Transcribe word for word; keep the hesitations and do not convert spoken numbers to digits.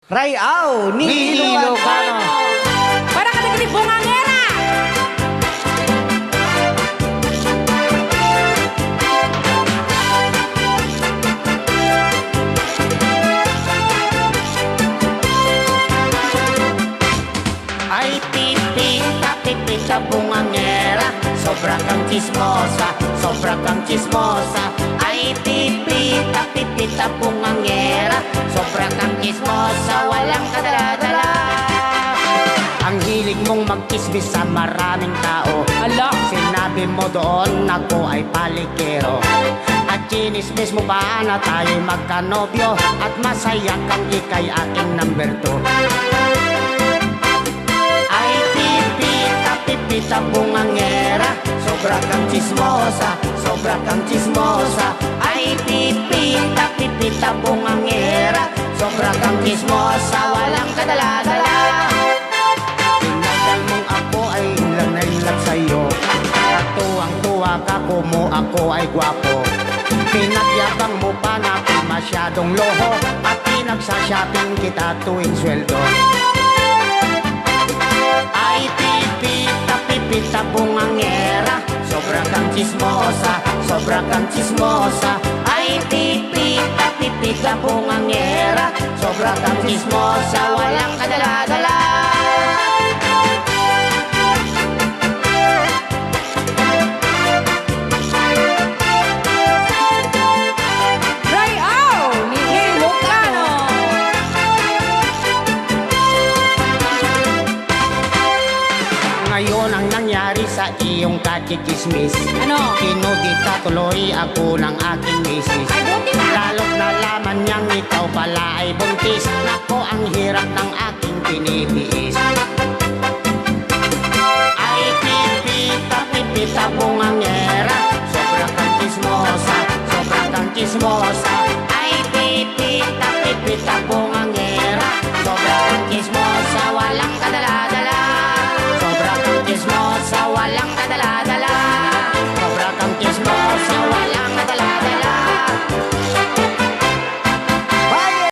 Ray-aw ni Ilocano. Para kadagiti bungangera. Ay, pipita, pipita, bungangera, sobra kang tsismosa, sobra kang tsismosa. Ay, pipita, pipita, bungangera, sobra kang tsismosa, walang kadala-dala. Ang hilig mong magtsismis sa maraming tao. Ala! Sinabi mo doon, ako ay palikero. At tsinismis mo pa na tayo'y magkanobyo. At masaya kang ika'y aking number two. Ay, pipita, pipita, bungangera, sobra kang tsismosa, sobra kang tsismosa. Ay, pipita, pipita, bungangera, sobra kang tsismosa, walang kadala-dala. Tinadal mong ako ay lanay lang sa'yo. At tuwang-tuwa ka kumo ako ay gwapo. Pinagyabang mo pa na masyadong loho. At pinagsashopping kita tuwing sweldo. Ay, pipita, pipita, bungangera, sobra kang tsismosa, sobra kang tsismosa. Ay, pipita, pipita, bungangera, sobra kang tsismosa, walang kadala-dala. Ray-aw ni Ilocano. Ngayon ang nangyari sa iyong kachichismis. Ano? Kinudita tuloy ako ng aking misis. Ay, buti na. Lalo't nalaman niyang ikaw pala ay buntis. Nako, ang hirap ng aking tinitiis. Ay, pipita, pipita, bungangera, sobra kang tsismosa, sobra kang tsismosa. Ay, pipita, pipita, bungangera, sobra kang tsismosa, walang kadala-dala. Sobra kang tsismosa, walang kadala-dala.